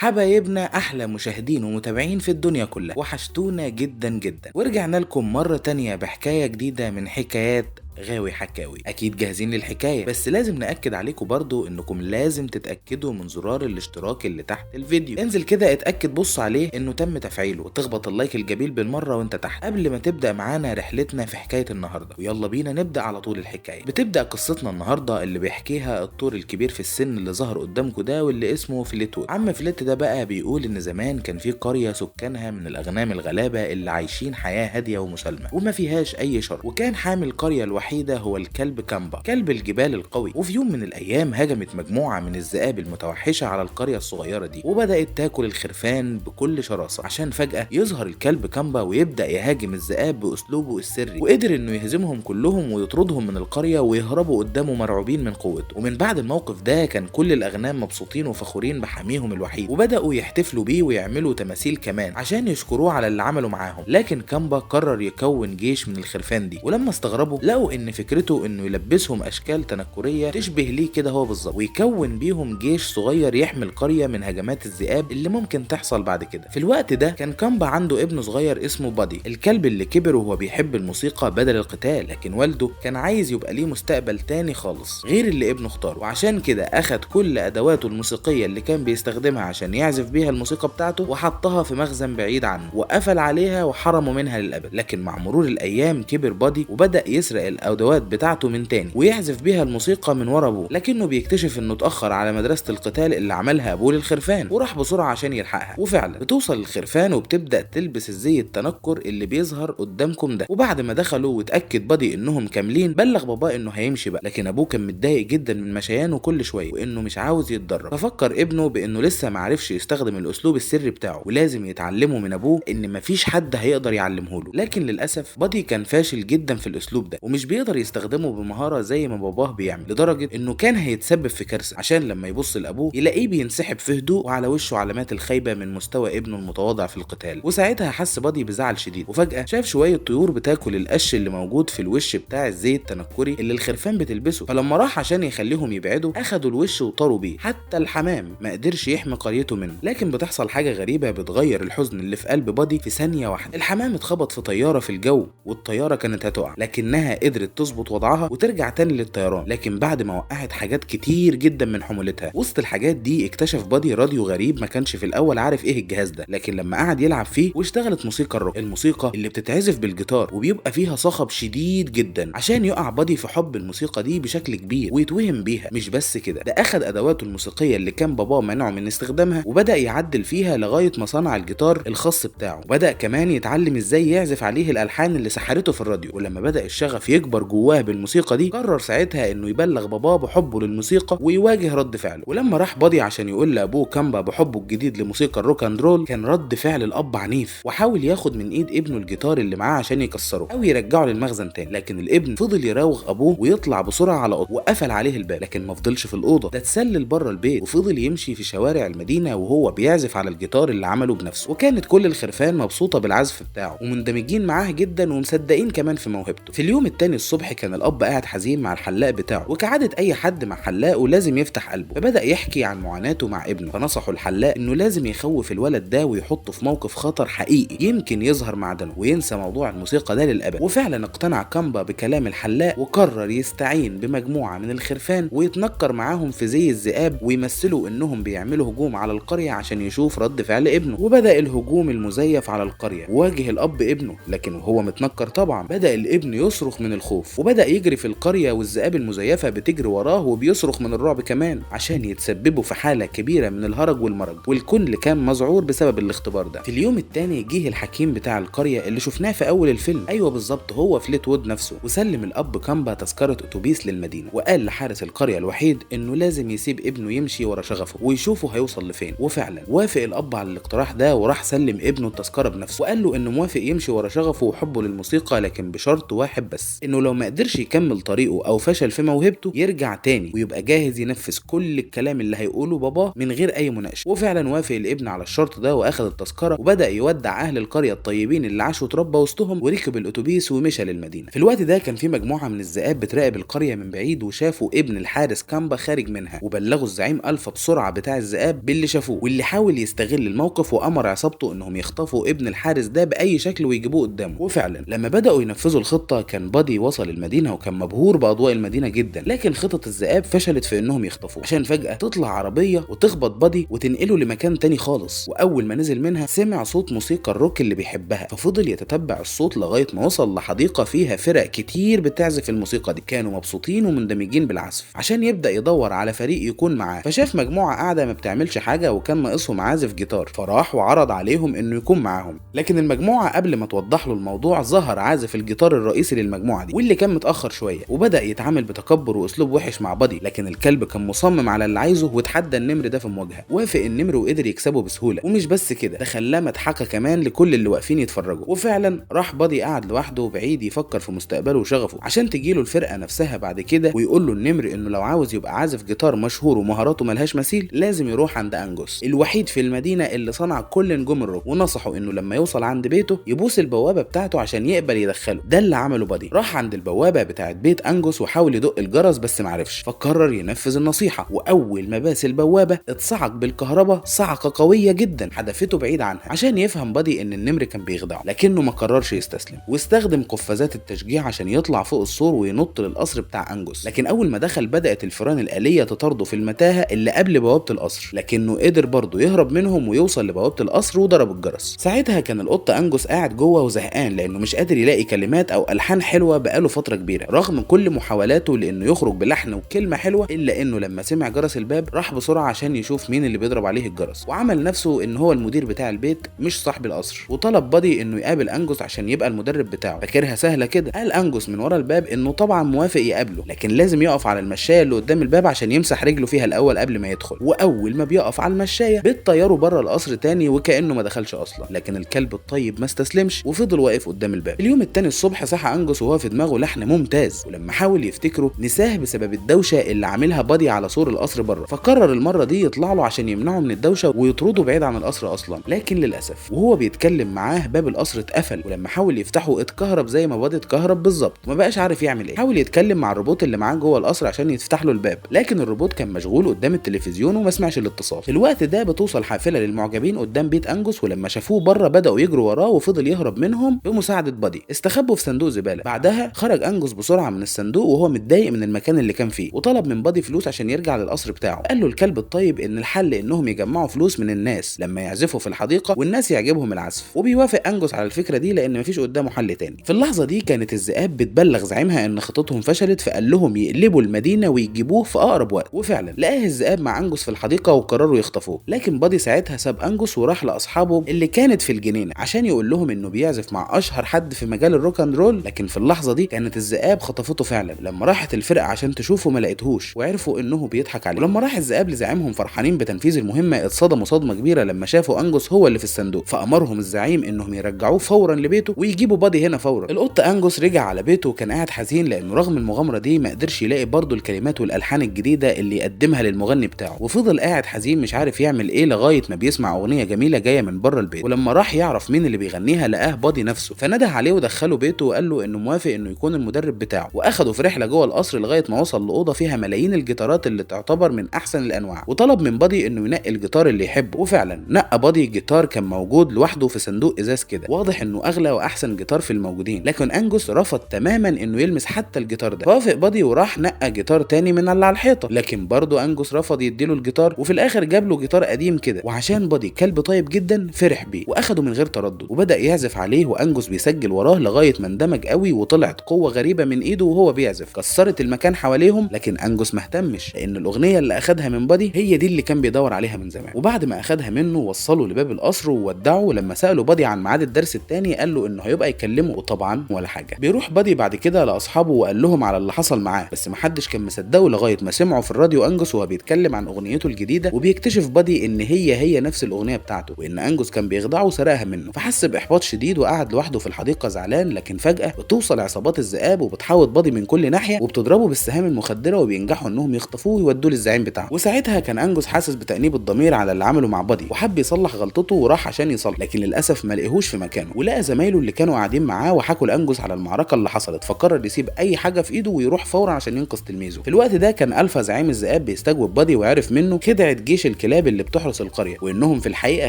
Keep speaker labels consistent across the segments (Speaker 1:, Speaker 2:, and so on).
Speaker 1: حبايبنا احلى مشاهدين ومتابعين في الدنيا كلها، وحشتونا جدا جدا، ورجعنا لكم مرة تانية بحكاية جديدة من حكايات غاوي حكاوي. اكيد جاهزين للحكاية، بس لازم نأكد عليكم برضو انكم لازم تتأكدوا من زرار الاشتراك اللي تحت الفيديو. انزل كده اتأكد، بص عليه انه تم تفعيله، وتخبط ال like الجميل بالمرة وانت تحت قبل ما تبدأ معانا رحلتنا في حكاية النهاردة. ويلا بينا نبدأ على طول الحكاية. بتبدأ قصتنا النهاردة اللي بيحكيها الطور الكبير في السن اللي ظهر قدامكم ده، واللي اسمه فليتوود. عم فليت ده بقى بيقول ان زمان كان في قرية سكانها من الاغنام الغلابة اللي عايشين حياة هادية ومسالمة وما فيهاش اي شر، وكان حامي القرية الوحيد هو الكلب كامبا، كلب الجبال القوي. وفي يوم من الايام هجمت مجموعة من الذئاب المتوحشه على القرية الصغيرة دي، وبدات تاكل الخرفان بكل شراسة، عشان فجاة يظهر الكلب كامبا ويبدا يهاجم الذئاب باسلوبه السري، وقدر انه يهزمهم كلهم ويطردهم من القرية ويهربوا قدامه مرعوبين من قوته. ومن بعد الموقف ده كان كل الاغنام مبسوطين وفخورين بحاميهم الوحيد، وبداوا يحتفلوا بيه ويعملوا تماثيل كمان عشان يشكروه على اللي عمله معاهم. لكن كامبا قرر يكون جيش من الخرفان دي، ولما استغربوا لقوا ان فكرته انه يلبسهم اشكال تنكريه تشبه ليه كده هو بالظبط، ويكون بيهم جيش صغير يحمي القرية من هجمات الذئاب اللي ممكن تحصل بعد كده. في الوقت ده كان كامبا عنده ابن صغير اسمه بادي، الكلب اللي كبر وهو بيحب الموسيقى بدل القتال، لكن والده كان عايز يبقى ليه مستقبل تاني خالص غير اللي ابنه اختاره، وعشان كده اخد كل ادواته الموسيقية اللي كان بيستخدمها عشان يعزف بيها الموسيقى بتاعته وحطها في مخزن بعيد عنه وقفل عليها وحرمه منها للابد. لكن مع مرور الايام كبر بادي وبدا يسرق الادوات بتاعته من تاني ويعزف بيها الموسيقى من ورا ابوه، لكنه بيكتشف انه اتاخر على مدرسه القتال اللي عملها ابوه للخرفان، وراح بسرعة عشان يلحقها. وفعلا بتوصل الخرفان وبتبدا تلبس الزي التنكر اللي بيظهر قدامكم ده. وبعد ما دخلوا واتاكد بادي انهم كاملين، بلغ باباه انه هيمشي بقى، لكن ابوه كان متضايق جدا من مشيانه كل شوية وانه مش عاوز يتدرب. ففكر ابنه بانه لسه معرفش يستخدم الاسلوب السري بتاعه ولازم يتعلمه من ابوه، ان مفيش حد هيقدر يعلمه له. لكن للاسف بادي كان فاشل جدا في الاسلوب ده ومش بيقدر يستخدمه بمهارة زي ما باباه بيعمل، لدرجة انه كان هيتسبب في كارثة، عشان لما يبص لابوه يلاقيه بينسحب في هدوء وعلى وشه علامات الخيبة من مستوى ابنه المتواضع في القتال. وساعتها حس بادي بزعل شديد، وفجأة شاف شوية طيور بتاكل القش اللي موجود في الوش بتاع الزي التنكري اللي الخرفان بتلبسه، فلما راح عشان يخليهم يبعدوا اخدوا الوش وطاروا بيه، حتى الحمام ما قدرش يحمي قريته منه. لكن بتحصل حاجة غريبة بتغير الحزن اللي في قلب بادي في ثانية واحدة. الحمام اتخبط في طيارة في الجو والطيارة كانت هتقع، لكنها قدرت تظبط وضعها وترجع تاني للطيران، لكن بعد ما وقعت حاجات كتير جدا من حمولتها. وسط الحاجات دي اكتشف بادي راديو غريب ما كانش في الاول عارف ايه الجهاز ده، لكن لما قعد يلعب فيه واشتغلت موسيقى الروك، الموسيقى اللي بتتعزف بالجيتار وبيبقى فيها صخب شديد جدا، عشان يقع بادي في حب الموسيقى دي بشكل كبير ويتوهم بيها. مش بس كده، ده اخد ادواته الموسيقية اللي كان باباه منعه من استخدامها وبدا يعدل فيها لغاية ما صنع الجيتار الخاص بتاعه، وبدا كمان يتعلم ازاي يعزف عليه الالحان اللي سحرته في الراديو. ولما بدا الشغف يكبر جواه بالموسيقى دي، قرر ساعتها انه يبلغ باباه بحبه للموسيقى ويواجه رد فعله. ولما راح بادي عشان يقول لابوه كامبا بحبه الجديد لموسيقى ال rock and roll، كان رد فعل الاب عنيف وحاول ياخد من ايد ابنه الجيتار اللي معاه عشان يكسره او يرجعه للمخزن تاني، لكن الابن فضل يراوغ ابوه ويطلع بسرعة على اوضته وقفل عليه الباب. لكن ما فضلش في الاوضة، ده اتسلل بره البيت وفضل يمشي في شوارع المدينة وهو بيعزف على الجيتار اللي عمله بنفسه. وكانت كل الخرفان مبسوطة بالعزف بتاعه ومندمجين معاه جدا ومصدقين كمان في موهبته. في اليوم التاني الصبح كان الاب قاعد حزين مع الحلاق بتاعه، وكعادة اي حد مع حلاقه لازم يفتح قلبه، فبدا يحكي عن معاناته مع ابنه. فنصحه الحلاق انه لازم يخوف الولد ده ويحطه في موقف خطر حقيقي يمكن يظهر معدنه وينسى موضوع الموسيقى ده للابد. وفعلا اقتنع كامبا بكلام الحلاق وقرر يستعين بمجموعه من الخرفان ويتنكر معاهم في زي الذئاب ويمثلوا انهم بيعملوا هجوم على القرية عشان يشوف رد فعل ابنه. وبدا الهجوم المزيف على القرية، وواجه الاب ابنه، لكن وهو متنكر طبعا بدا الابن يصرخ من الخوف وبدا يجري في القرية والذئاب المزيفه بتجري وراه وبيصرخ من الرعب كمان، عشان يتسببوا في حاله كبيرة من الهرج والمرج، والكل كان مذعور بسبب الاختبار ده. في اليوم الثاني جه الحكيم بتاع القرية اللي شفناه في اول الفيلم، ايوه بالظبط هو فليتوود نفسه، وسلم الاب كامبا تذكره اتوبيس للمدينة، وقال لحارس القرية الوحيد انه لازم يسيب ابنه يمشي ورا شغفه ويشوفه هيوصل لفين. وفعلا وافق الاب على الاقتراح ده وراح سلم ابنه التذكرة بنفسه، وقال له انه موافق يمشي ورا شغفه وحبه للموسيقى، لكن بشرط واحد بس، انه انه لو ما قدرش يكمل طريقه او فشل في موهبته يرجع تاني ويبقى جاهز ينفذ كل الكلام اللي هيقوله باباه من غير اي مناقشة. وفعلا وافق الابن على الشرط ده واخد التذكرة وبدا يودع اهل القرية الطيبين اللي عاشوا وتربى وسطهم، وركب الاتوبيس ومشى للمدينة. في الوقت ده كان في مجموعة من الذئاب بتراقب القرية من بعيد، وشافوا ابن الحارس كامبا خارج منها، وبلغوا الزعيم الفا بسرعة بتاع الذئاب باللي شافوه، واللي حاول يستغل الموقف وامر عصابته انهم يخطفوا ابن الحارس ده باي شكل ويجيبوه قدامه. وفعلا لما بداوا ينفذوا الخطة كان بادي وصل المدينة وكان مبهور باضواء المدينة جدا، لكن خطه الذئاب فشلت في انهم يخطفوه، عشان فجاة تطلع عربية وتخبط بادي وتنقله لمكان تاني خالص. واول ما نزل منها سمع صوت موسيقى الروك اللي بيحبها، ففضل يتتبع الصوت لغاية ما وصل لحديقه فيها فرق كتير بتعزف الموسيقى دي، كانوا مبسوطين ومندمجين بالعزف، عشان يبدا يدور على فريق يكون معاه. فشاف مجموعة قاعدة ما بتعملش حاجة وكان ناقصهم عازف جيتار، فراح وعرض عليهم انه يكون معاهم، لكن المجموعة قبل ما توضح له الموضوع ظهر عازف الجيتار الرئيسي للمجموعة دي واللي كان متاخر شوية، وبدا يتعامل بتكبر واسلوب وحش مع بادي، لكن الكلب كان مصمم على اللي عايزه وتحدى النمر ده في مواجهة. وافق النمر وقدر يكسبه بسهولة، ومش بس كده ده خلاه مضحكة كمان لكل اللي واقفين يتفرجوا. وفعلا راح بادي قعد لوحده بعيد يفكر في مستقبله وشغفه، عشان تجيله الفرقة نفسها بعد كده ويقول له النمر انه لو عاوز يبقى عازف جيتار مشهور ومهاراته ملهاش مثيل لازم يروح عند انجوس الوحيد في المدينة اللي صنع كل نجوم الروك، ونصحه انه لما يوصل عند بيته يبوس البوابة بتاعته عشان يقبل يدخله. ده اللي عمله بادي، راح عند البوابة بتاعت بيت انجوس وحاول يدق الجرس بس معرفش، فقرر ينفذ النصيحة، واول ما باس البوابة اتصعق بالكهرباء صعقه قوية جدا حدفته بعيد عنها، عشان يفهم بادي ان النمر كان بيخدعه، لكنه ما قررش يستسلم واستخدم قفازات التشجيع عشان يطلع فوق السور وينط للقصر بتاع انجوس. لكن اول ما دخل بدات الفيران الآلية تطارده في المتاهة اللي قبل بوابه القصر، لكنه قدر برضه يهرب منهم ويوصل لبوابه القصر وضرب الجرس. ساعتها كان القط انجوس قاعد جوه وزهقان لانه مش قادر يلاقي كلمات او الحان حلوة بقاله فترة كبيرة، رغم كل محاولاته لانه يخرج بلحن وكلمه حلوة، الا انه لما سمع جرس الباب راح بسرعة عشان يشوف مين اللي بيضرب عليه الجرس، وعمل نفسه ان هو المدير بتاع البيت مش صاحب القصر، وطلب بادي انه يقابل انجوس عشان يبقى المدرب بتاعه. فاكرها سهلة كده، قال انجوس من ورا الباب انه طبعا موافق يقابله، لكن لازم يقف على المشايه اللي قدام الباب عشان يمسح رجله فيها الاول قبل ما يدخل. واول ما بيقف على المشايه بيطيره بره القصر تاني وكانه ما دخلش اصلا، لكن الكلب الطيب ما استسلمش وفضل واقف قدام الباب. اليوم التاني الصبح صحى انجوس وهو في دماغه لحن ممتاز، ولما حاول يفتكره نساه بسبب الدوشة اللي عاملها بادي على سور القصر بره، فقرر المرة دي يطلع له عشان يمنعه من الدوشة ويطرده بعيد عن القصر اصلا. لكن للاسف وهو بيتكلم معاه باب القصر اتقفل، ولما حاول يفتحه اتكهرب زي ما بادي اتكهرب بالظبط، وما بقاش عارف يعمل ايه. حاول يتكلم مع الروبوت اللي معاه جوه القصر عشان يفتح له الباب، لكن الروبوت كان مشغول قدام التلفزيون وما سمعش الاتصال. في الوقت ده بتوصل حافلة للمعجبين قدام بيت انجوس، ولما شافوه بره بداوا يجروا وراه وفضل يهرب منهم بمساعدة بادي، استخبوا في صندوق زبالة. بعدها خرج انجوس بسرعة من الصندوق وهو متضايق من المكان اللي كان فيه، وطلب من بادي فلوس عشان يرجع للقصر بتاعه. قال له الكلب الطيب ان الحل انهم يجمعوا فلوس من الناس لما يعزفوا في الحديقة والناس يعجبهم العزف، وبيوافق انجوس على الفكرة دي لان مفيش قدامه حل تاني. في اللحظة دي كانت الذئاب بتبلغ زعيمها ان خطتهم فشلت، فقال لهم يقلبوا المدينة ويجيبوه في اقرب وقت. وفعلا لقاه الذئاب مع انجوس في الحديقة وقرروا يخطفوه، لكن بادي ساعتها ساب انجوس وراح لاصحابه اللي كانت في الجنينة عشان يقول لهم انه بيعزف مع اشهر حد في مجال ال rock and roll. لكن في اللحظة دي كانت الذئاب خطفته فعلا. لما راحت الفرقة عشان تشوفه ما لقيتهوش وعرفوا انه بيضحك عليه. ولما راح الذئاب لزعيمهم فرحانين بتنفيذ المهمة اتصدموا صدمة كبيرة لما شافوا انجوس هو اللي في الصندوق، فامرهم الزعيم انهم يرجعوه فورا لبيته ويجيبوا بادي هنا فورا. القط انجوس رجع على بيته وكان قاعد حزين لانه رغم المغامرة دي ما قدرش يلاقي برضه الكلمات والالحان الجديدة اللي يقدمها للمغني بتاعه، وفضل قاعد حزين مش عارف يعمل ايه لغاية ما بيسمع اغنية جميلة جاية من بره البيت. ولما راح يعرف مين اللي بيغنيها لقاه بادي نفسه، فنده عليه ودخله بيته وقال له انه موافق انه يكون المدرب بتاعه، واخده في رحله جوه القصر لغاية ما وصل لاوضه فيها ملايين الجيتارات اللي تعتبر من احسن الانواع، وطلب من بادي انه ينقي الجيتار اللي يحبه. وفعلا نقى بادي جيتار كان موجود لوحده في صندوق ازاز كده، واضح انه اغلى واحسن جيتار في الموجودين، لكن انجوس رفض تماما انه يلمس حتى الجيتار ده. فوافق بادي وراح نقى جيتار تاني من اللي على الحيطة، لكن برضه انجوس رفض يديله الجيتار، وفي الاخر جاب له جيتار قديم كده. وعشان بادي كلب طيب جدا فرح بيه واخده من غير تردد وبدا يعزف عليه، وانجوس بيسجل وراه لغاية ما اندمج قوي وطلعت قوة غريبة من ايده وهو بيعزف كسرت المكان حواليهم. لكن انجوس ما اهتمش لان الاغنية اللي اخدها من بادي هي دي اللي كان بيدور عليها من زمان. وبعد ما اخدها منه وصله لباب القصر وودعه. ولما ساله بادي عن ميعاد الدرس الثاني قال له انه هيبقى يكلمه، وطبعا ولا حاجة. بيروح بادي بعد كده لاصحابه وقال لهم على اللي حصل معاه، بس محدش كان مصدقه لغاية ما سمعوا في الراديو انجوس وهو بيتكلم عن اغنيته الجديدة، وبيكتشف بادي ان هي نفس الاغنية بتاعته وان انجوس كان بيخدعه وسرقها منه. فحس باحباط شديد وقعد لوحده في الحديقة زعلان. لكن فجاة بتوصل عصابات عصابات الذئاب وبتحاوط بادي من كل ناحية وبتضربه بالسهام المخدره، وبينجحوا انهم يخطفوه ويودوه للزعيم بتاعهم. وساعتها كان انجوس حاسس بتأنيب الضمير على اللي عمله مع بادي، وحب يصلح غلطته وراح عشان يصلح، لكن للاسف ما لقيهوش في مكانه، ولقى زمايله اللي كانوا قاعدين معاه وحكوا لانجوس على المعركة اللي حصلت، فقرر يسيب اي حاجة في ايده ويروح فورا عشان ينقذ تلميذه. في الوقت ده كان الفا زعيم الذئاب بيستجوب بادي، وعرف منه خدعه جيش الكلاب اللي بتحرس القرية، وانهم في الحقيقة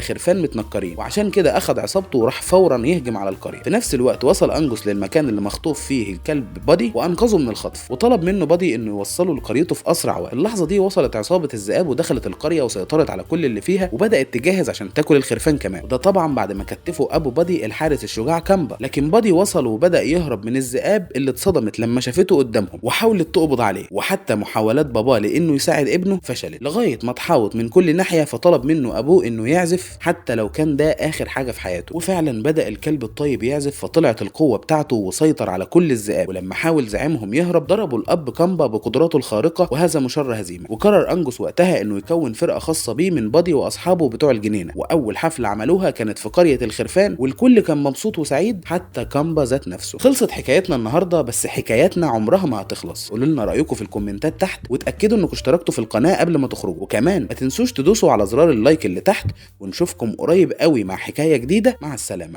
Speaker 1: خرفان متنكرين، وعشان كده اخذ عصابته وراح فورا يهجم على القرية. في نفس الوقت وصل انجوس للمكان اللي مخطوف فيه الكلب بادي وانقذه من الخطف، وطلب منه بادي انه يوصله لقريته في اسرع وقت. اللحظة دي وصلت عصابة الذئاب ودخلت القرية وسيطرت على كل اللي فيها، وبدات تجهز عشان تاكل الخرفان كمان، وده طبعا بعد ما كتفوا ابو بادي الحارس الشجاع كامبا. لكن بادي وصل وبدا يهرب من الذئاب اللي اتصدمت لما شافته قدامهم وحاولت تقبض عليه، وحتى محاولات باباه لانه يساعد ابنه فشلت، لغاية ما اتحاوط من كل ناحية، فطلب منه ابوه انه يعزف حتى لو كان ده اخر حاجة في حياته. وفعلا بدا الكلب الطيب يعزف، فطلعت القوة بتاعته وسيطر على كل الذئاب، ولما حاول زعيمهم يهرب ضربوا الاب كامبا بقدراته الخارقة وهزموا شر هزيمة. وقرر انجوس وقتها انه يكون فرقه خاصة بيه من بادي واصحابه بتوع الجنينة، واول حفلة عملوها كانت في قرية الخرفان، والكل كان مبسوط وسعيد حتى كامبا ذات نفسه. خلصت حكايتنا النهارده، بس حكاياتنا عمرها ما هتخلص. قولوا لنا رايكم في الكومنتات تحت، وتاكدوا انكم اشتركتوا في القناة قبل ما تخرجوا، وكمان ما تنسوش تدوسوا على زرار ال like اللي تحت، ونشوفكم قريب قوي مع حكاية جديدة. مع السلامة.